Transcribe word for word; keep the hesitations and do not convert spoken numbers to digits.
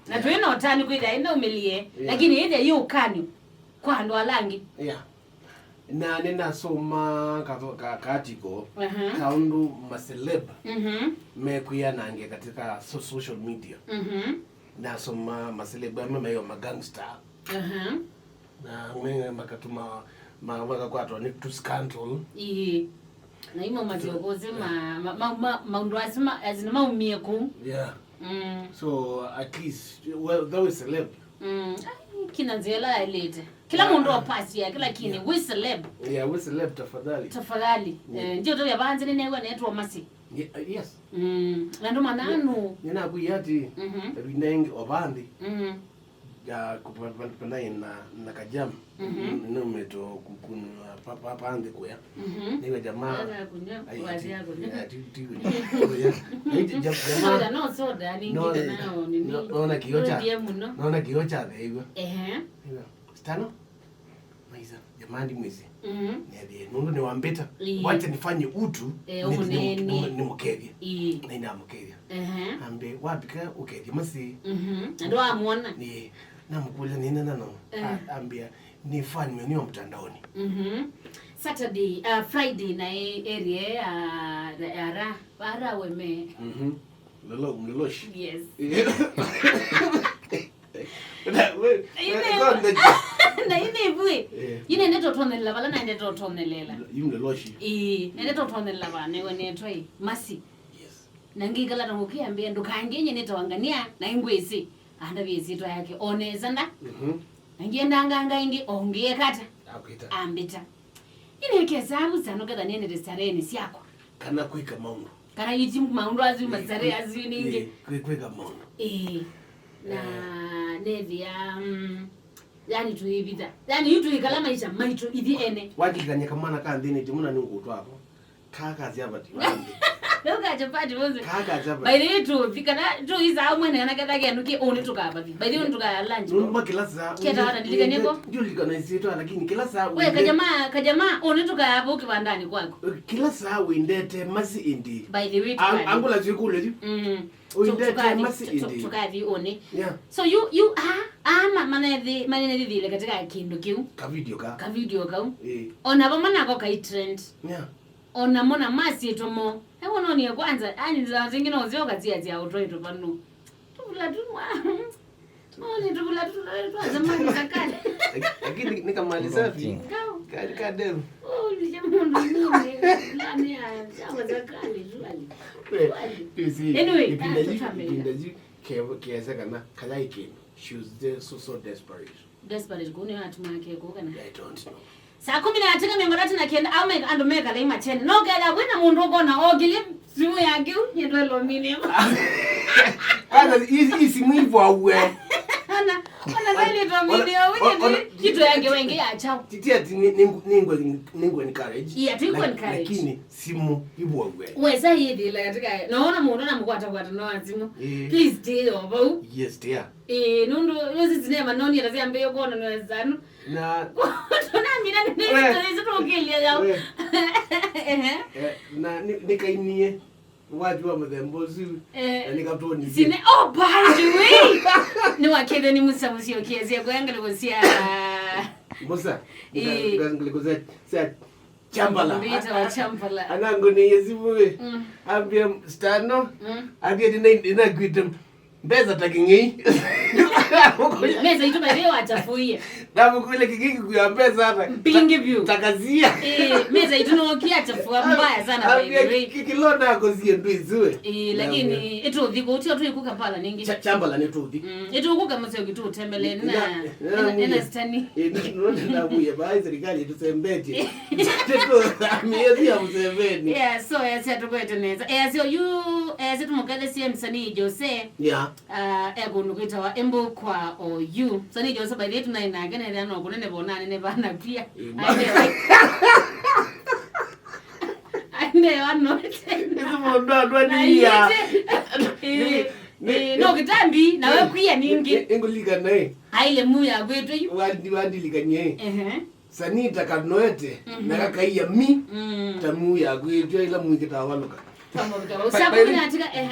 Na twĩ na ũtanu kwĩthĩa ĩnaumĩlie, yeah, lakini ĩthĩa yĩ ũkany'o kwa andũ ala angĩ. Yeah. Na nĩnasoma ka, ka, ka article, aha, ka ũndũ maceleb, mhm, mekwĩanange katika so, social media. Mhm. Nasoma maceleb amwe maiwa magangster. Aha. Na amwe makatuma, ma, makakwatwa nĩ tu scandal. Ii. Na imo masiokoze ma, ma, ma, ma, maũndũ asu ma, as in maumie kũu. Yeah. Mm. So at least, well, though is celeb. Mm. Ai, kina nzĩa ĩla yaĩlĩte. Kĩla, yeah, mũndũ apasia, kĩla kini, yeah, wĩ celeb. Yeah, wĩ celeb, tafadhali. Tafadhali. Yeah. Eh, ndio tavya vanze nĩnewa netwa masi. Ye-, uh, yes. Mm. Na ndo mananu. Nĩnakwĩa ati, mhm, ĩvinda ĩngĩ o vanthi. Mm. Ya kupanaĩ na, na kajam. Mhm. Nĩnaumĩte kũkunwa pa, pa, pa nthĩ kũya. Mhm. Nĩwe jamaa. Aza kunywa, ai, wazi ati, ya kunywa. Ati, ti kunywa. Kũya. Ai, ja-, jamaa. Soda, no soda, ningĩ no, kana o nini. No, nona kĩo kya, ndiye mũno. Nona kĩo kya theiwa. Ehe. Nĩwe, Stano? Maiza, jamani mwĩsĩ. Mhm. Nĩathie, nũndũ nĩwambĩta. Ĩĩ. Wacha nifanye utu, eh, nĩ-, ũmũneenie, nĩ-, nĩ-, nĩmũkethye. Ĩĩ. Na inamũkethya. Ehe. Ambe, wapika ũkethye masi. Mhm. Na ndwamwona? Nĩ, namũkũlya nĩ nana no. Eh. A-, ambia, nifanywe nĩo mtandaoni. Mhm. Saturday, uh, Friday na e-, area ya, ya ra, ara weme. Mhm. Lolo, mloloshi. Yes. Na ine, na ine ivue. Eh. Ine ndeto tonelela vala na ndeto tonelela. Yu mloloshi. Ii, ndeto tonelela va, newe netwa ĩ, masi. Yes. Na ngĩkala ta ngũkĩambĩa, ndũkangenye nĩtawangania, na ingwĩsĩ, andavye ĩsyĩtwa yake, o nesa nda. Mhm. Na ngiendanganga ĩngĩ, o ngĩekata. Akwĩta. Ambĩta. Ine kesavu sana ũketha nĩendete starehe-inĩ syakwa. Kana kwĩka maũndũ. Kana iti maũndũ asu, ĩĩ, masare asu ningĩ. Ĩĩ, kwĩ-, kwĩka maũndũ. Ĩĩ. Na, eh, nethĩa, mm, yani tũivitha. Yani yu tũikala maisha maitũ ithi ene. Wakilikany'a kamwana ka nthĩnĩ ti mũna nĩũkũtwaa vo. Kaa kasya vati wa nthĩ. Leo kacha party woze. Kaa kasya vati. By the way, tũthi kana tũisaa mwene kana ketha kĩndũ kĩ ũnĩ tũkavathi. By the way, tũkaya lunch. Nũndũ kĩla saa. Keta wana ndilikanie ko. Ndiulikana isyĩtwa, lakini kĩla saa. We, kajama, kajama, ũnĩ tũkaya vo kĩvandani kwaku. Kĩla saa wĩndete masi ĩndĩ. By the way, a-, tũkathi. Angũla syĩkũlyo yu. Mm. Wĩndete masi ĩndĩ. Tũkathi ũnĩ. Yeah. So you, you, ah, ah, ma, manethi, manethi thile katika kĩndũ kĩu. Ka video ka. Ka video kau. Eh. Ona vamwe nako kai trend. Yeah. Ona mona masyĩtwa mo. Ewo nonie kwanza, ani za zingĩ no zioka cia cia ũtwaitũ vanu. Tũvula tũmwa. Moni tũvula tũtũ twa zamani za kale. Lakini ni kama ni safi. Kau. Kali kadem. Oh, ni mundu mimi. Fulani ya zama za kale, zuali. Zuali. Anyway, ipinda ah, yu, tutambia. Ipinda yu, ke-, kesa kana, kala ikindu. She was there so, so desperate. Desperate, kũu nĩyo atuma ake kũu kana? I don't know. Saa kũmi na ĩtatũ mĩongo ĩtatũ na kenda, au me-, andũ mekala imachene. No ketha kwĩna mũndũ ũkona okĩlye simũ yake u, nyendwa lomine. Kwanza, hii, hii simu hivyo auwe. Ana, ana kweli lomine, u, ona, nyendwa, kitu yake wengi ya chao. Titi ati ni, ni, ni ngwe, ni ngwe encourage. Yeah, tu lak-, encourage. Lakini simu hivyo auwe. Wesa yithila katika, naona mũndũ na mkwata kwata no simu. Eh. Please, stay over. Yes, dear. Ĩĩ, nũndũ nĩsĩ sinema nonie ta syambĩĩe kwonanw'a nzanu. Na tũnamina nĩ, we, nĩsĩ tũkĩlya yao. We. Ehe. Eh, na nĩ, nĩkainie wathi wa mũthemba ũsu. Eh, na nĩkatwoni sine, oh, by the way. Nĩwakĩthwe nĩ Musa mũsyokĩasya kwa ngalĩko sya Musa. Ĩĩ. Nga-, nga-, ngalĩko sya, sya Chambala. Mbita wa Chambala. Anango ni yesimu we. Mm. Ambia Stano. Mm. Ambia nina, nina kwita mbesa ta king'ei. Meza itu by the way wachafuie. Na mkule king'ei kuya mbesa hata. Mbingi vyu. Takazia. Eh, meza itu no kia chafua mbaya sana by the way. Ambia ki-, kilo na kozie ndu izue. Eh, lakini itu thiko utio tu ikuka pala ningi. Cha-, Chambala ni tu thiko. Mm, itu kuka mse kitu tembele na, na, na, na, na stani. Eh, ndio ndio na kuya ba serikali tusembete. Tũtũthamĩe via Mũseveni. Yeah, so, ese tũkwete nesa. Ese oyu, ese tũmũkethesye msanii Jose. Yeah. Ah, e kũndũ kwĩtawa Embu kwa oyu. Msanii Jose, by the way, tũnaĩ nake, nethĩa no kũnene vonane nĩ vana pia. Ĩĩ, ma- Aende wa-, aende wa note. Ĩsu mũndũ andũ. Na aniia. Ĩĩ, ĩĩ, no kitambi, na we kwia ningi. Ĩngũlikana ĩ. Aile mu ya kwetu yu. Wandi-, wandilikanie ĩ. Ehe. Sanii ta kanoete, mhm, na kakaiya mi, mm, ta mu yakwĩtw'a ila mwingĩ ta walũka. Twamũvika vau. Saa kũmi na ĩtatũ, ehe.